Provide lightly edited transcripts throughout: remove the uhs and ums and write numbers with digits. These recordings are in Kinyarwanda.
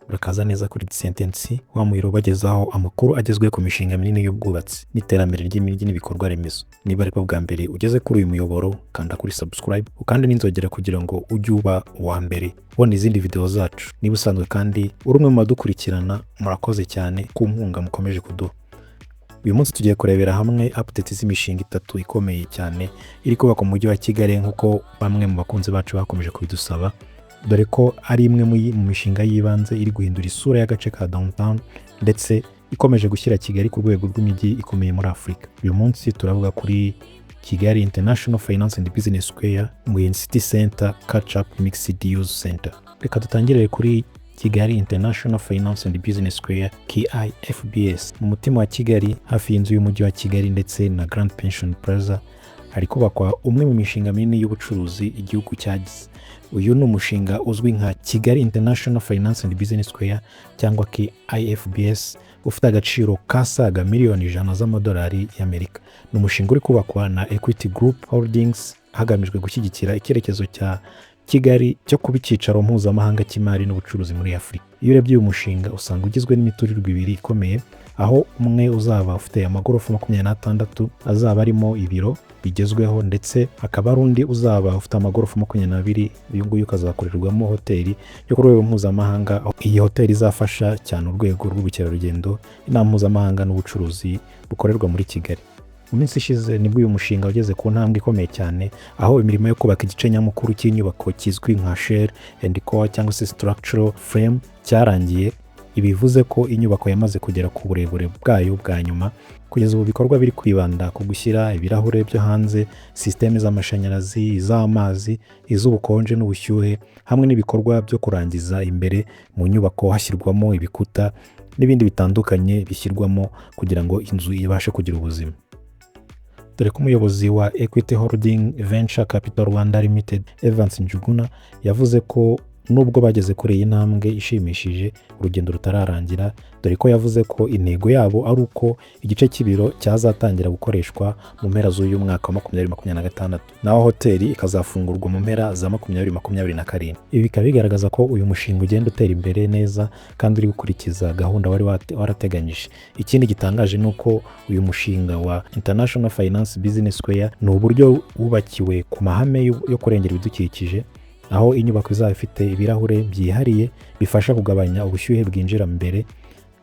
Urakaza neza kuri Sentensi, wa muyoboro ubagezaho amakuru agezweho ku mishinga minini y'ubwubatsi n'iterambere ry'imijyi n'ibikorwa remezo. Niba aribwo bwa mbere ugeze kuri uyu muyoboro, kanda kuri subscribe ukande n'inzogera kugira ngo ujye uba uwa mbere ubona izindi video zacu. Niba usanzwe kandi uri umwe mu badukurikirana, murakoze cyane ku nkunga mukomeje kuduha. Uyu munsi tugiye kurebera hamwe update z'imishinga itatu ikomeye cyane iri kubakwa mu mujyi wa Kigali, nk'uko bamwe mu bakunzi bacu bakomeje kubidusaba, dore ko ari imwe mu mishinga y'ibanze iri guhindura isura y'agace ka downtown ndetse ikomeje gushyira Kigali ku rwego rw'imijyi ikomeye muri Afurika. Uyu munsi turavuga kuri Kigali International Finance and Business Square, Umuyenzi City Center, Catch Up Mixed Use Center. Reka dutangire kuri Kigali International Finance and Business Square, KIFBS. Mu mutima wa Kigali, hafi y'inzu y'umujyi wa Kigali ndetse na Grand Pension Plaza, hari kubakwa umwe mu mishinga minini y'ubucuruzi igihugu cyagize. Uyu ni umushinga uzwi nka Kigali International Finance and Business Square cyangwa KIFBS, ufite agaciro kasaga miliyoni 100 z'amadolari y'Amerika. Ni umushinga uri kubakwa na Equity Group Holdings hagamijwe gushyigikira icyerekezo cya Kigali cyo kuba icyicaro mpuzamahanga cy'imari n'ubucuruzi muri Afurika. Iyo urebye uyu mushinga, usanga ugizwe n'imiturirwa ibiri ikomeye, aho umwe uzaba ufite amagorofa 26 azaba arimo ibiro bigezweho, ndetse hakaba hari undi uzaba ufite amagorofa 22, uyu nguyu ukazakorerwamo hoteli yo ku rwego mpuzamahanga. Iyi hoteli izafasha cyane urwego rw'ubukerarugendo, inama mpuzamahanga n'ubucuruzi bukorerwa muri Kigali. Mu minsi ishize nibwo uyu mushinga wageze ku ntambwe ikomeye cyane, aho imirimo yo kubaka igice nyamukuru cy'inyubako kizwi nka shell and core cyangwa se structural frame cyarangiye. Ibi bivuze ko inyubako yamaze kugera ku burebure bwayo bwa nyuma. Kugeza ubu ibikorwa biri kwibanda ku gushyira ibirahure byo hanze, sisiteme z'amashanyarazi, iz'amazi, iz'ubukonje n'ubushyuhe, hamwe n'ibikorwa byo kurangiza imbere mu nyubako hashyirwamo ibikuta n'ibindi bitandukanye bishyirwamo kugira ngo inzu ibashe kugira ubuzima. Dore ko umuyobozi wa Equity Holding Venture Capital Rwanda Limited, Evans Njuguna, yavuze ko nubwo bageze kuri iyi ntambwe ishimishije, urugendo rutararangira, dore ko yavuze ko intego yabo ari uko igice cy'ibiro cyazatangira gukoreshwa mu mpera z'uyu mwaka wa 2026, naho hoteli ikazafungurwa mu mpera za 2027. Ibi bikaba bigaragaza ko uyu mushinga ugenda utera imbere neza kandi uri gukurikiza gahunda wari warateganyije. Ikindi gitangaje ni uko uyu mushinga wa International Finance Business Square ni uburyo wubakiwe ku mahame yo kurengera ibidukikije, aho inyubako izaba ifite ibirahure byihariye bifasha kugabanya ubushyuhe bwinjira mbere.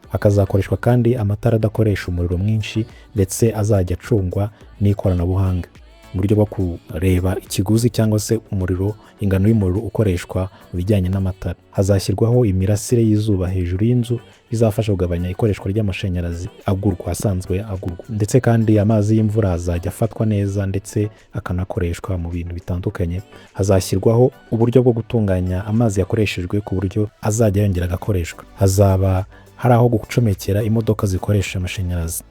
Hakazakoreshwa kandi amatara adakoresha umuriro mwinshi ndetse azajya acungwa n'ikoranabuhanga mu buryo bwo kureba ikiguzi cyangwa se umuriro, ingano y'umuriro ukoreshwa mu bijyanye n'amatara. Hazashyirwaho imirasire y'izuba hejuru y'inzu bizafasha kugabanya ikoreshwa ry'amashanyarazi agurwa, asanzwe agurwa, ndetse kandi amazi y'imvura azajya afatwa neza ndetse akanakoreshwa mu bintu bitandukanye. Hazashyirwaho uburyo bwo gutunganya amazi yakoreshejwe ku buryo azajya yongera agakoreshwa. Hazaba hari aho gucomekera imodoka zikoresha amashanyarazi.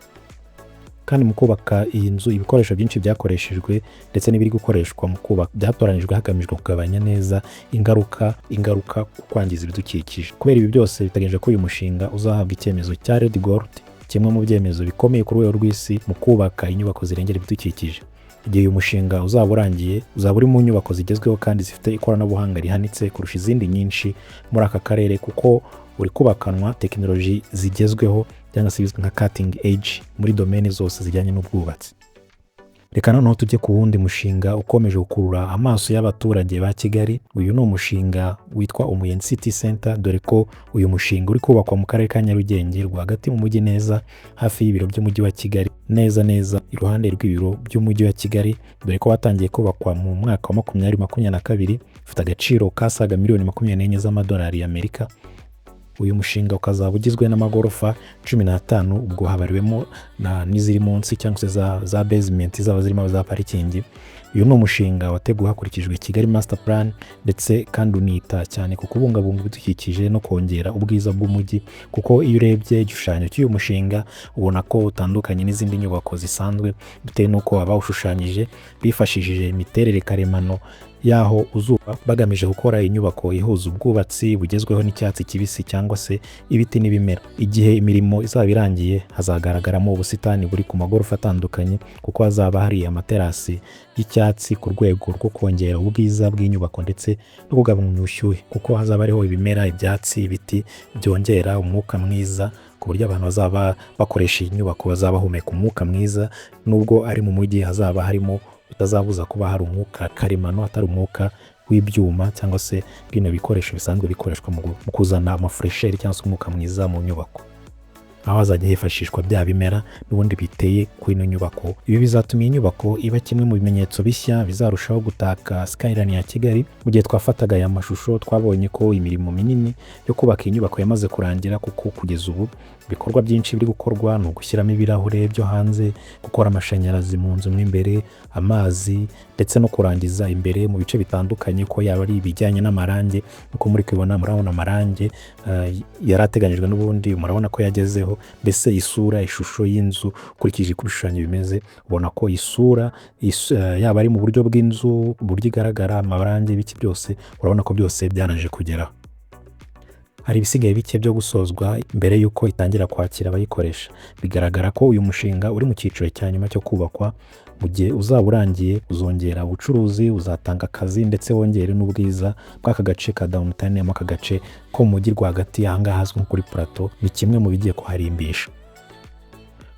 Kandi mu kubaka iyi nzu, ibikoresho byinshi byakoreshejwe ndetse n'ibiri gukoreshwa mu kubaka byatoranijwe hagamijwe kugabanya neza ingaruka ku kwangiza ibidukikije. Kubera ibi byose, biteganyijwe ko uyu mushinga uzahabwa icyemezo cya LEED Gold, kimwe mu byemezo bikomeye ku rwego rw'isi mu kubaka inyubako zirengera ibidukikije. Igihe uyu mushinga uzaba urangiye, uzaba uri mu nyubako zigezweho kandi zifite ikoranabuhanga rihanitse kurusha izindi nyinshi muri aka karere, kuko uri kubakanwa tekinoloji zigezweho cyangwa se ibizwi nka cutting edge muri domaine zose zijyanye n'ubwubatsi. Reka noneho tujye ku wundi mushinga ukomeje gukurura amaso y'abaturage ba Kigali. Uyu ni umushinga witwa Umuyenzi City Center, dore ko uyu mushinga uri kubakwa mu karere ka Nyarugenge, rwagati mu mujyi neza, hafi y'ibiro by'umujyi wa Kigali, neza neza iruhande rw'ibiro by'umujyi wa Kigali, dore ko watangiye kubakwa mu mwaka wa 2022, ufite agaciro kasaga miliyoni 24 z'amadolari y'Amerika. Uyu mushinga ukazaba ugizwe n'amagorofa 15, ubwo habariwemo n'iziri munsi cyangwa se za basement zaba zirimo za parikingi. Uyu ni umushinga wateguwe hakurikijwe Kigali Master Plan, ndetse kandi unita cyane ku kubungabunga ibidukikije no kongera ubwiza bw'umujyi, kuko iyo urebye igishushanyo cy'uyu mushinga ubona ko utandukanye n'izindi nyubako zisanzwe, bitewe n'uko abawushushanyije bifashishije imiterere karemano. y'aho uzuba, bagamije gukora inyubako ihuza ubwubatsi bugezweho n'icyatsi kibisi cyangwa se ibiti n'ibimera. Igihe imirimo izaba irangiye, hazagaragaramo ubusitani buri ku magorofa atandukanye, kuko hazaba hari amaterasi y'icyatsi ku rwego rwo kongera ubwiza bw'inyubako ndetse no kugabanya ubushyuhe, kuko hazaba hariho ibimera, ibyatsi, ibiti byongera umwuka mwiza, ku buryo abantu bazaba bakoresha iyi nyubako bazaba bahumeka umwuka mwiza. Nubwo ari mu mujyi, hazaba harimo utazabuza kuba hari umwuka karemano, atari umwuka w'ibyuma cyangwa se bino bikoresho bisanzwe bikoreshwa mu kuzana amafraîcheur cyangwa se umwuka mwiza mu nyubako, aho hazajya hifashishwa bya bimera n'ubundi biteye kuri ino nyubako. Ibi bizatuma iyi nyubako iba kimwe mu bimenyetso bishya bizarushaho gutaka skyline ya Kigali. Mu gihe twafataga aya mashusho, twabonye ko imirimo minini yo kubaka iyi nyubako yamaze kurangira, kuko kugeza ubu ibikorwa byinshi biri gukorwa ni ugushyiramo ibirahure byo hanze, gukora amashanyarazi mu nzu mo imbere, amazi, ndetse no kurangiza imbere mu bice bitandukanye, ko yaba ari ibijyanye n'amarangi. Nk'uko muri kubibona, murabona amarangi yari ateganyijwe n'ubundi, murabona ko yagezeho. Mbese isura, ishusho y'inzu, ukurikije uko ibishushanyo bimeze, ubona ko isura yaba ari mu buryo bw'inzu, uburyo igaragara, amarangi, ibiki byose, urabona ko byose byarangije kugeraho. Hari ibisigaye bike byo gusozwa mbere y'uko itangira kwakira abayikoresha. Bigaragara ko uyu mushinga uri mu cyiciro cya nyuma cyo kubakwa. Mu gihe uzaba urangiye, uzongera ubucuruzi, uzatanga akazi, ndetse wongere n'ubwiza bw'aka gace ka downtown, aka gace ko mu mujyi rwagati, aha ngaha hazwi nko kuri Plateau. Ni kimwe mu bigiye kuharimbisha.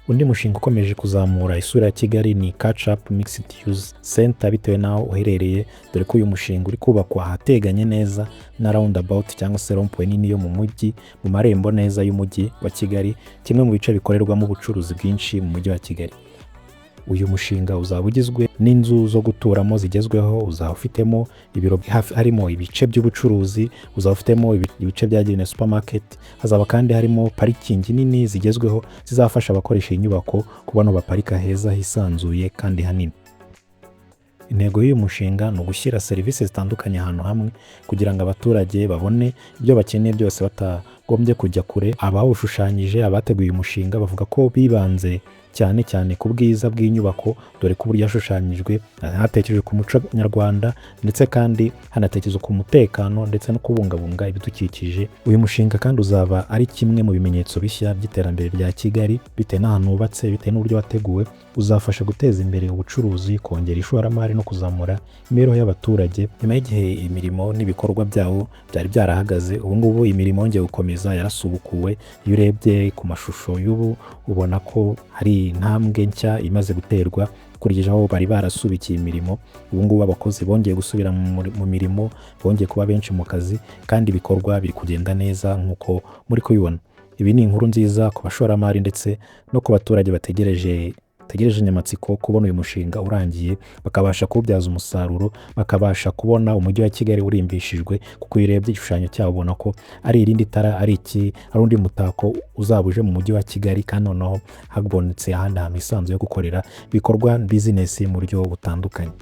Undi mushinga ukomeje kuzamura isura ya Kigali ni Catch Up Mixed Use Center, bitewe n'aho uherereye, dore ko uyu mushinga uri kubakwa ahateganye neza na roundabout cyangwa se rond-point nini yo mu mujyi, mu marembo neza y'umujyi wa Kigali, kimwe mu bice bikorerwamo ubucuruzi bwinshi mu mujyi wa Kigali. Uyu mushinga uzaba ugizwe n'inzu zo guturamo zigezweho, uzaba ufitemo ibiro harimo ibice by'ubucuruzi, uzaba ufitemo ibice byagenewe supermarket. Hazaba kandi harimo parikingi nini zigezweho zizafasha abakoresha iyi nyubako kubona aho baparika heza hisanzuye kandi hanini. Intego y'uyu mushinga ni ugushyira serivisi zitandukanye ahantu hamwe, kugira ngo abaturage babone ibyo bakeneye byose batagombye kujya kure. Abawushushanyije, abateguye uyu mushinga, bavuga ko bibanze cyane cyane ku bwiza bw'inyubako, dore ko uburyo yashushanyijwe hatekerejwe ku muco nyarwanda, ndetse kandi hanatekerezwa ku mutekano ndetse no kubungabunga ibidukikije. Uyu mushinga kandi uzaba ari kimwe mu bimenyetso bishya by'iterambere rya Kigali, bitewe n'ahantu wubatse, bitewe n'uburyo wateguwe. Uzafasha guteza imbere ubucuruzi, kongera ishoramari no kuzamura imibereho y'abaturage. Nyuma y'igihe imirimo n'ibikorwa byawo byari byarahagaze, ubu ngubu imirimo yongeye gukomeza, yarasubukuwe. Iyo urebye ku mashusho y'ubu, ubona ko hari intambwe nshya imaze guterwa ukurikije aho bari barasubikiye imirimo. Ubu ngubu abakozi bongeye gusubira mu mirimo, bongeye kuba benshi mu kazi, kandi ibikorwa biri kugenda neza nk'uko muri kubibona. Ibi ni inkuru nziza ku bashoramari ndetse no ku baturage bategereje amatsiko kubona uyu mushinga urangiye, bakabasha kuwubyaza umusaruro, bakabasha kubona umujyi wa Kigali urimbishijwe, kuko iyo urebye igishushanyo cyawo ubona ko ari irindi tara, ari iki, ari undi mutako uzaba uje mu mujyi wa Kigali, kandi noneho habonetse ahandi hantu hisanzuye ho gukorera ibikorwa bizinesi mu buryo butandukanye.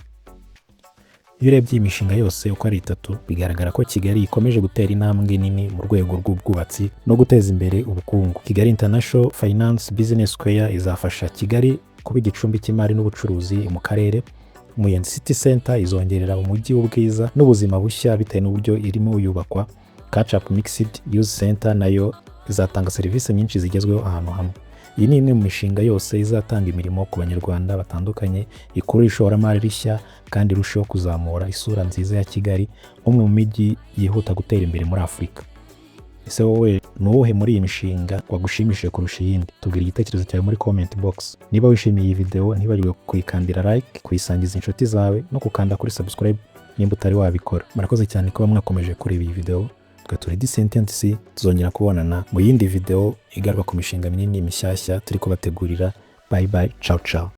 Iyo urebye iyi mishinga yose uko ari itatu, bigaragara ko Kigali ikomeje gutera intambwe nini mu rwego rw'ubwubatsi no guteza imbere ubukungu. Kigali International Finance Business Square izafasha Kigali kuba igicumbi cy'imari n'ubucuruzi mu karere. Muyenzi City Center izongerera umujyi w'ubwiza n'ubuzima bushya bitewe n'uburyo irimo yubakwa. Catch Up Mixed Use Center nayo izatanga serivisi nyinshi zigezweho ahantu hamwe. Iyi ni imwe mu mishinga yose izatanga imirimo ku Banyarwanda batandukanye, ikurura ishoramari rishya kandi irusheho kuzamura isura nziza ya Kigali nk'umwe mu mijyi yihuta gutera imbere muri Afurika. Ese wowe ni uwuhe muri iyi mishinga wagushimishije kurusha iyindi? Tubwira igitekerezo cyawe muri comment box. Niba wishimiye iyi video, ntibagirwe kuyikandira like, kuyisangiza inshuti zawe no gukanda kuri subscribe nimba utari wabikora. Murakoze cyane kuba mwakomeje kureba iyi video. Twe turi Decent, tuzongera kubonana mu yindi video igaruka ku mishinga minini mishyashya turi kubategurira. Bye bye, ciao ciao.